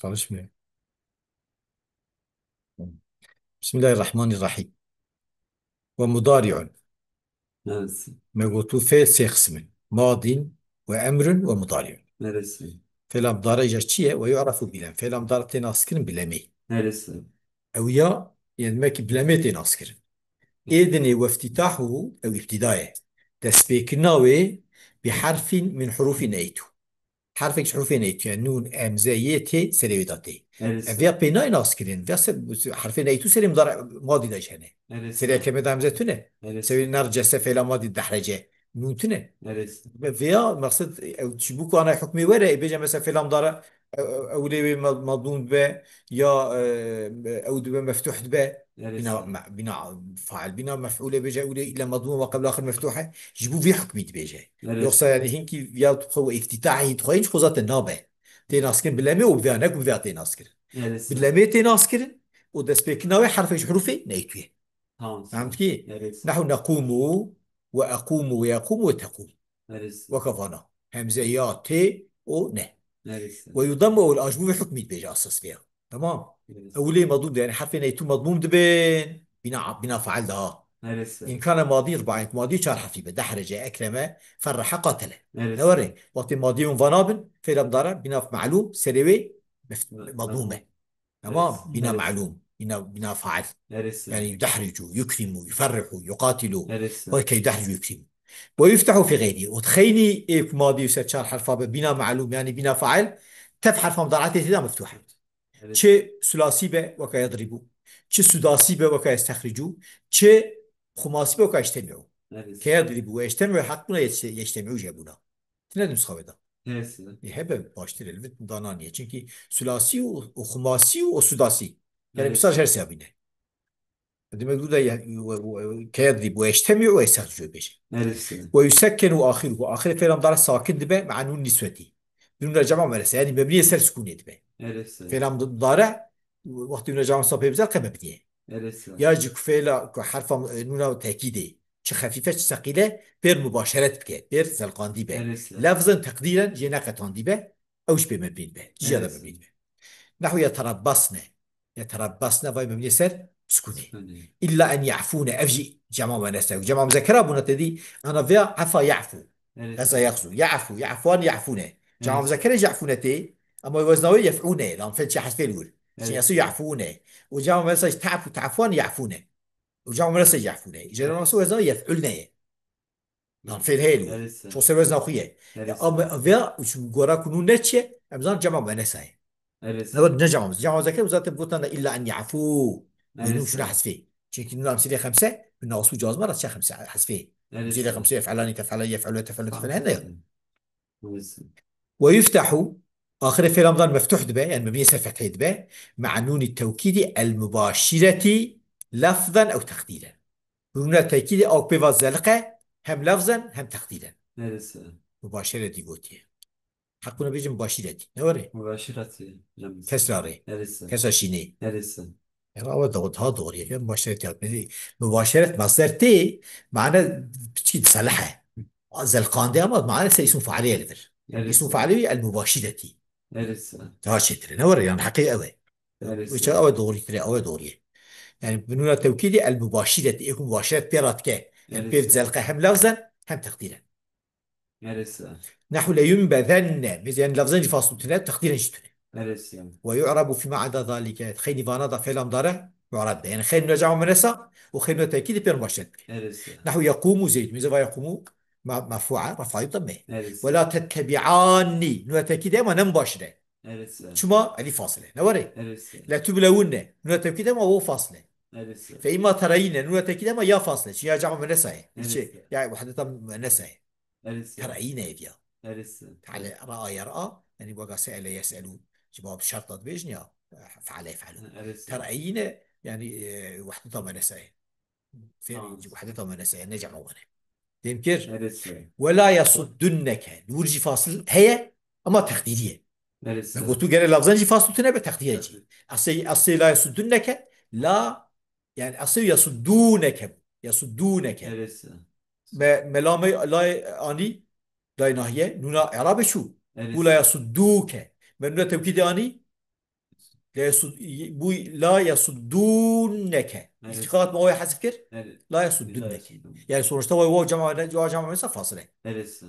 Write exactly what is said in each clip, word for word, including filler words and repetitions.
Çalışmıyor. Bismillahirrahmanirrahim. Ve mudari'un. Evet. Me gotu fêl sê qism in. Madin ve emrun ve mudari'un. Neresi? Fêla mudare ja çi ye? Ve yu'rafu bi lem. Fêla mudare tê naskirin bi lemê. Neresi? Ew ya, yani demek ki bi lemê tê naskirin. Êdinê weftîtahu ew îbtîda ye. Destpêkirina wê bi herfin min hurufî neytu. Herfek ji hurufê neytu ye. Nûn, emze, yê, tê serê wê de tê. Neresi? Ev ya pê nayê naskirin. Vya se, herfê neytu serê mudare madî de jî hene. Neresi? Serê kemê de emze tune. Neresi? Serê nercese fêla madî dehrece. Nûn tune. Neresi? Ve veya meqsed ew ji bo ku ana hukmê were, ê bêje mesela fêla mudare, e, e, ewilê wê me-, medmûn dibe ya, e, ew dibe meftuh dibe. Neresi? Bina, me-, bina fail, bina mef'ûlê bêje ewilê île medmûn ve qebla axir meftuh e. Ji bo vî hukmî dibêje. Neresi? Yoksa yani hinkî ya tu xwe îftitahî tu xwe hiç xwe zaten nabe. Tê naskirin bi lemê û bi vê ne ku bi vê tê naskirin. Neresi? Bi lemê tê naskirin û destpêkirina wê herfek ji hurufê neytuyê. Tamam. Fehmtî? Neresi? Nehu nequmu ve aqumu ve yaqumu ve tequm. Neresi? Weke vana. Hemze ya tê û ne. Neresi? Ve yudammu ewil a ji bo vê hukmî dibêje asas vê ya. Tamam. Neresi? Ewilê medûm de, yani herfê neytû medmûm dibin. Bina, bina fail daha. Neresi? İmkana madî, rubaî madî çar herfî be. Dehrece, ekreme, ferrehe, qatele. Neresi? Ne were? Wextê madî hûn vana bin, fêla mudare, bina melûm, serê wê mef-, medmûm e. Tamam. Neresi? Bina melûm. Bina, bina fail. Neresi? Yani yudehricu, yukrimu, yuferrihu, yuqatilu. Neresi? Weke yudehricu, yukrimu. Ve yuftehu fi gayri. Û dixeynî ê ku madî ser çar herfa be, bina melûm, yani bina fail, tev herfa mudaratê tê de meftuh e. Neresi? Çi sulasî be, weke yedribu. Çi sudasî be, weke yestexricu. Çi xumasî be, weke yectemiu. Neresi? Ke yedribu ve yectemiu, heq bûna yecte-, yectemiu jî hebûna. Tine di nusxa wê de. Neresi? Ê hebe baştir e, li vir dana niye. Çünkü sulasî û, û xumasî û sudasî. Yani, evet, misal her sê bîne. Demek bu da ya, ve, ve, ke yedribu ve yectemiu ve yestexricu bêje. Neresi? Ve yusekkenu axiruhu. Axirê fêla mudare sakin dibe, me'a nûn niswetî. Nûna cema muennese, yani mebniyê ser sukûnê dibe. Neresi? Fêla mudare, wextê nûna cema muennese pê bizer, qe mebniyê. Neresi? Ya jî ku fêla, ku herfa, e, nûna tekîdê, çi xefîfe, çi seqîle, pêr mubaşeret bike, pêr zelqandî be. Neresi? Lefzen teqdîren jê neqetandî be, ew jî pê mebnî dibe. Cîya de, neresi, mebnî dibe. Nehu yeterebbasne. Yeterebbasne, vay mebniyê ser sukûnê. Sukûnê. İlla en ya'fûne, ev jî cema muennese. Cema muzekera bûna tedî, ana veya afa ya'fû. Evet. Gaza yaxzu. Ya'fû, ya'fûan, ya'fûne. Cema, evet, muzekere jî ya'fûne tê, ama wezna wê yef'ûne, lan fel çi hesfê li wir. Evet. Çi yasû ya'fûne. Û cema muennese jî ta'fû, ta'fûan, ya'fûne. Û cema muennese jî ya'fûne. Îcarê, evet, nasıl wezna yef'ûlne ye. Lan fêl heye li wir. Neresi? Ço ser wezna xwe ye. Neresi? Ya, ama veya, û çi gora ku nûn ne çi ye, em zan cema muennese ye. Neresi? Ne, ne cema muennese. Cema muennese zaten gotan da illa en ya'fû. Ve nûn, neresi, şuna hesfê. Çünkü nûn emsîlê xemse, bi nasû cazma ra çe xemse hesfê. Neresi? Emsîlê xemse yef'elani, tef'elan, yef'elu, tef'elu, tef'elen hene. Neresi? Ve yuftehu, axirê fêla mudare meftuh dibe, yani mebniyê ser fethê dibe, me'a nûnî tewkîdî el mubaşireti lefzen ew teqdîren. Nûna tekîdê a ku pê va zelqe, hem lefzen hem teqdîren. Neresi? Mubaşeretî gotiye. Heq bûna bêjin mubaşiretî. Ne were? Mubaşiretî, hocam. Kesra rê. Neresi? Kesra şînê. Neresi? Ya, ama do-, daha doğru ya. Mubaşeret ya. Mubaşeret masder tê, mane piçkî selehe. Zelqande ama mane se îsm failê li vir. Neresi? Îsm failê el mubaşiretî. Neresi? Daha çêtir e. Ne were yani, heqê ew e. Neresi? Wî çax ew e doğrîtir e, ew e doğrî ye. Yani bi nûna tewkîdî el mubaşiretî, ê ku mubaşeret pê re dike. Yani pê, neresi, zelqe hem lefzen hem teqdîren. Neresi? Nehu le yunbezenne. Mêze yani lefzen jî fasl tune, teqdîren jî tune. Neresi? Ve yu'rabu fîma ada zalike. Xeynî vana da fêla mudare mu'rab be. Yani xeynî nûna cema muennese û xeynî nûna tekîdî pêr mubaşeret bike. Neresi? Nehu yequmu Zeyd. Mêze va yequmu ma-, merfu'a, raf'a damma. Neresi? Ve la tettebi'anni. Nûna tekîdê ama ne mubaşire. Neresi? Çima? Elîf fasile. Ne were? Neresi? Le tublewunne. Nûna tewkîdê ama waw fasile. Neresi? Fe imma tereyîne. Nûna tekîdê ama ya fasile. Çi ya cema muennese ye. Neresi? Çi? Ya wehdeta muennese ye. Neresi? Tereyîne ev ya. Neresi? Te'le ra'a yer'a. Yani weka se'ele yes'elu. Cevab şert da dibêjin ya. Fe'le yef'elu. Neresi? Tereyîne yani, e, wehdeta muennese ye. Fê-, tamam, wehdeta muennese ye, ne cema were. Fêm kir? Neresi? Ve la yasuddunneke. Li wir jî fasil heye, ama teqdîrî ye. Neresi? Me gotu gere lafzan jî fasil tune be teqdîre jî. Tabii. Asê, asê la yasuddunneke, la, yani asê yasuddûneke bû. Yasuddûneke. Neresi? Me, me la me, la anî, lay nahiye, nûna i'rabe çû. Neresi? Û la yasudduke. Me nûna tewkîdê anî, La yesud-, bu la yesuddûnneke. Evet. İftikat mı o ya hazif kir? Evet. La yesuddûnneke. La yesuddûnneke. Yani sonuçta o, o cama, o cama mesela fasile. Evet.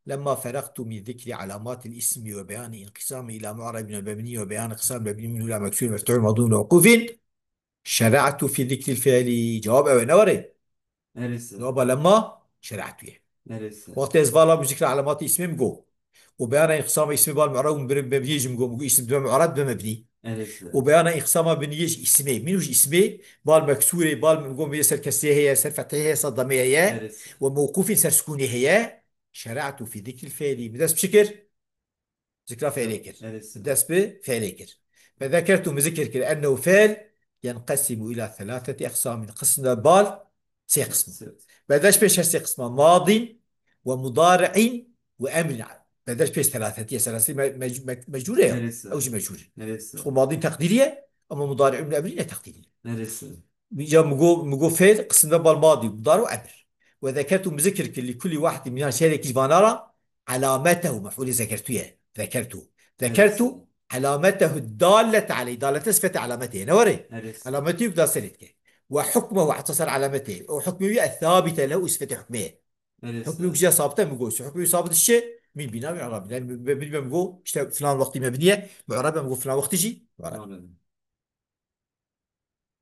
Lemma feraktu min zikri alamatil ismi ve beyani inqisami ila mu'rabin ve mebni ve beyani kısam mebni minhu ila meksur ve meftuhul mevdun ve vukufin. Şera'tu fi zikril fiili. Cevap evet ne var? Neresi? Cevaba lemma şera'tu ye. Neresi? Wextê ez vala muzikra alamatê ismê min go. Û beyana înqisama ismê bal mu'rab û mebniyê jî min go. Min go isim dibe mu'rab dibe mebnî. Neresi? Û beyana înqisama biniyê ji ismê. Min û ji ismê bal meksûrê, bal min go meyê ser kesrê heye, ser fethê heye, ser damê heye. Neresi? Ve mewqûfên ser sukûnê heye. Şera'tu fi zikril fiili. Min dest bi çi kir? Zikra fiilê kir. Evet. Dest bi fiilê kir. Ve zekertu, min zikir kir, ennehu fiil yenqesimu ila thelatheti aqsamin. Qism de bal sê qism. Evet. Bedeş pêş her sê qisma. Madin ve mudari'in ve emrin. Bedeş pêş thelathetiye, thelatheti me-, mec-, me-, mecbur ya. Evet. Ew jî mecbur. Evet. Xwe madin teqdiriye ama mudari'in ve emrin ne teqdiriye. Evet. Ya min go, min go fiil, qism de bal madî, mudari û emir. Ve zekertu, min zikir kir, li kulli wahdi min, her yekî ji vana ra, alametehu, mef'ulê zekertu ye. Zekertu. Zekertu, alametehu dallete aleyh. Dallete sifete alametê ye. Ne were? Evet. Alametê yek da serê dike. Ve hukmehu, heta ser alametê. O hukmê wî ye, thabite lehu, sifete hukmê ye. Evet. Hukmê wî ya sabite min go. Hukmê wî sabit şe, min bina mu'rab. Yani, be-, be-, min go, işte, filan wextî mebniye, mu'rab min go, filan wextî jî mu'rab. Anladım.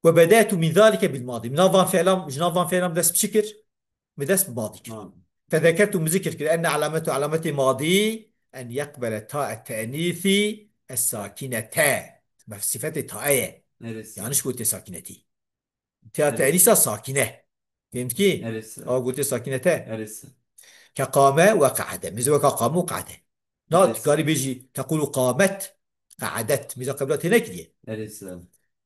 Ve bedaytu min zalike bil madi. Min van fiilan, ji van fiilan dest bi çi kir? Min dest bi madî kir. Madî. Fezekertu, min zikir kir. Enne alametu, alametê madî, en yekbele ta et te'nîsî es sakinete. Sifetê tae ye. Neresi? Yanlış gote sakinetî. Ta te'nîsa sakine. Fehmtkî? Neresi? Awa gote sakinete. Neresi? Ke qame ve qa'de. Mizê weka qame û qa'de. Na, evet, tu karî bêjî, tequlu qamet, qa'det. Mîza qebla têne kiriye. Aleyhisselam.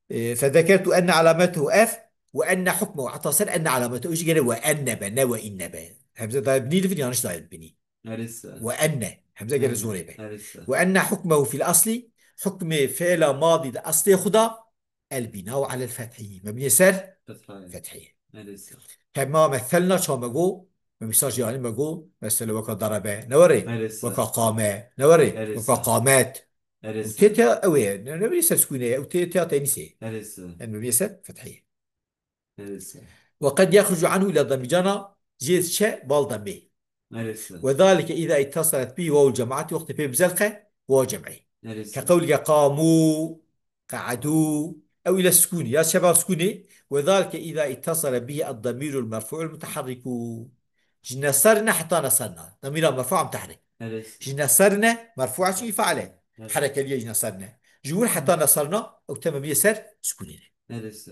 E, fezekertu enne alametehu ef ve enne hukmehu. Heta ser enne alametehu. Jî gere ve enne be, ne ve inne be. Hemze daye binî li vir, yanlış daye binî. Aleyhisselam. Ve enne. Hemze gere, evet, zorê be. Aleyhisselam. Ve enne hukmehu fil asli. Hukmê fiila madî de aslê xwe da. El binau alel fethî. Mebniyê ser fethî. Fethî. Neresi? Hema meselna ça me go, me mîsal jî anî me go, mesela weka darabe, ne were? Neresi? Weka qame, ne were? Neresi? Weka qamet. Neresi? Tê tê ew ê, ne, ne bilî ser sukûnê, ew tê, tê te'nîsê. Neresi? Yani mebniyê ser fethî. Neresi? Ve qed yexrucu anhu ila damî, cana jê çe bal damê. Neresi? Ve zalike îza îtasalet bî wawul cemaatî, wextê pê bizelqe waw cem'î. Neresi? Ke qewlike qamu, qa'du, ew ile sukûnî, ya şeva sukûnî, ve zalike îza îtasale bî ad-damîrul merfu'ul mutaharriku. Ji neserne heta nesarna. Damîra merfu'a mutahrik. Neresi? Ji neserne merfu'a çi faale. Neresi? Herekeliye ji neserne. Ji wir heta nesarna, ew teme bîye ser sukûnî. Neresi?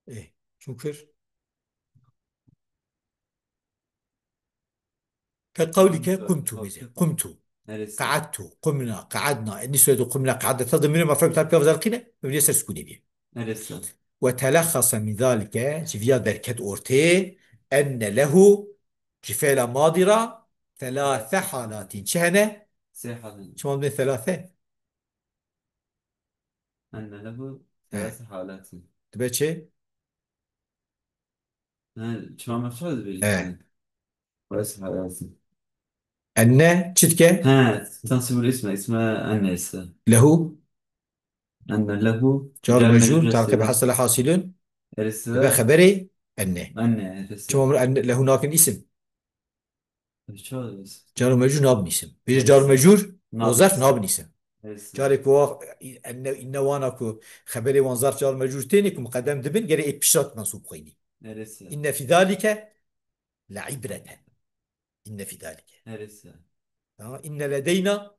Ê, çû kir? Ke qewlî ke qumtu bêje. Qumtu. Neresi? Qa'edtu, qumna, qa'edna. Enî soydu qumna, qa'edna. Ta demîrê mef'ul bi ta piya vizar qîne, mebniyê ser sukûnê bîye. Neresi? Ve telexxasa min zalike, ji viya derket ortê, enne lehu, ji fi'la madî ra, thelâthe halatin. Çi hene? Sê halatin. Çima dibê thelâthe? Enne lehu, he, thelâthe halatin. Dibe çi? Ha, çima mef'ul dibêjî? He. Thelâthe halatin. Enne çi dike? He, tensibul isme, isme enne ise. Lehu? Enne lehu. Car car mecrur, mecrur, tarke bi hasile hasilun. Erisi. Ve xeberê enne. Enne, erisi. Çima min enne lehu nakin isim? Çawa diyorsun? Car û mecrûr nabin îsim. Bêje car û mecrûr, o zarf nabin îsim. Evet. Carê ku wa, enne, inne wana ku xeberê wan zarf car û mecrûr têne ku muqedem dibin, gere ê pişt re mensûb xwînî. Evet. Inne fî zalike le ibreten. Inne fî zalike. Evet. Ha, inne ledeyna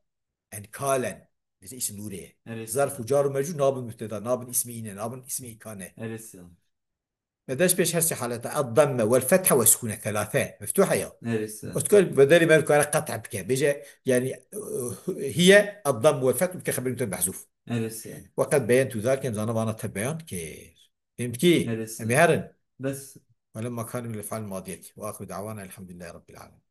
enkalen. Bize îsim nûrê ye. Evet. Zarf û car û mecrûr nabin mübteda, nabin îsmî îne, nabin îsmî îkane. Evet. Bedeş pêş her sê haleta. Ed-damme wel fethe we sukûne thelâthe. Meftûhe ya. Neresi? Otkol bedelî me kare qet'a bike. Bêje, yani, hiye ed-damm wel fethe bike xeberî te mehzûf. Neresi? Ve qed beyentu zalike, em zana vana te beyan kir. Fehmtî? Neresi? Em ê herin. Bes. ولما كان من الأفعال الماضية. وآخر دعوانا الحمد لله رب العالمين.